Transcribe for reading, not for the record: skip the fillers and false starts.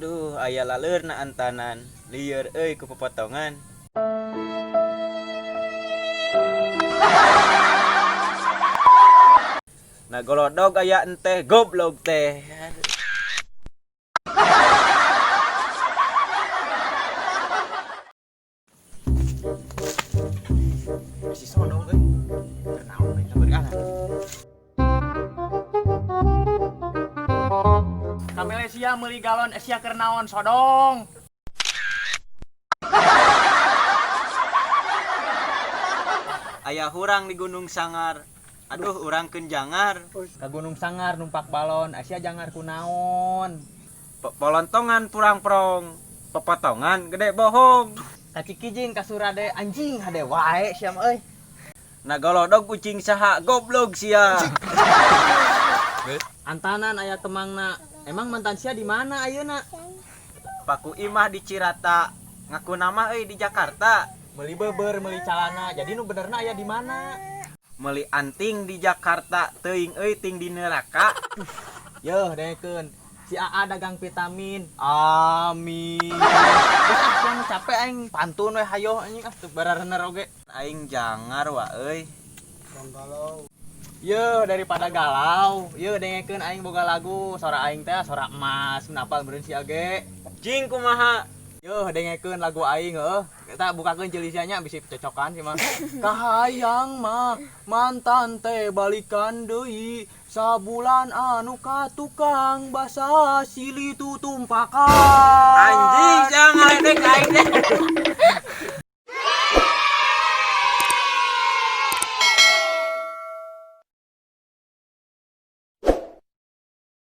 Duh, aya laleurna antanan. Lieur euy ku popotongan. Nah golodog aya enteh goblok teh. Si sodong euy. Keur naon euy tabeureuan. Ka Malaysia meuli galon, sia keur naon, sodong? Aya hurang di Gunung Sangar. Aduh, urang keun jangar. Ka Gunung Sangar numpak balon, sia jangar kunaon? Polontongan purang-prong, pepotongan gede bohong. Ka Cikijing ka Surade, anjing hade wae sia mah euy. Nah golodog kucing saha, goblok sia. Antanan aya kemangna. Emang mantan sia di mana ayeuna? Paku imah di Cirata, ngaku nama euy di Jakarta. Meuli beber, meuli calana. Jadi nu benerna aya di mana? Meuli anting di Jakarta, teuing euy ting di neraka. Yeuh, dengekeun. Si AA dagang vitamin. Amin. Geus ah, sia mah capek aing pantun we hayoh anjing ah teu bararener oge. Aing jangar wa euy. Yeuh, daripada galau, yeuh dengekeun aing boga lagu, sora aing teh sora emas, menapal meureun sia ge. Jing kumaha? Yeuh, dengekeun lagu aing heuh. Kita bukakeun ceuli sia nya bisi cocokan sih mah. Kahayang mah mantan teh balikan deui, sabulan anu ka tukang basa sili tutumpakan. Anjing sia ngaledek aing teh.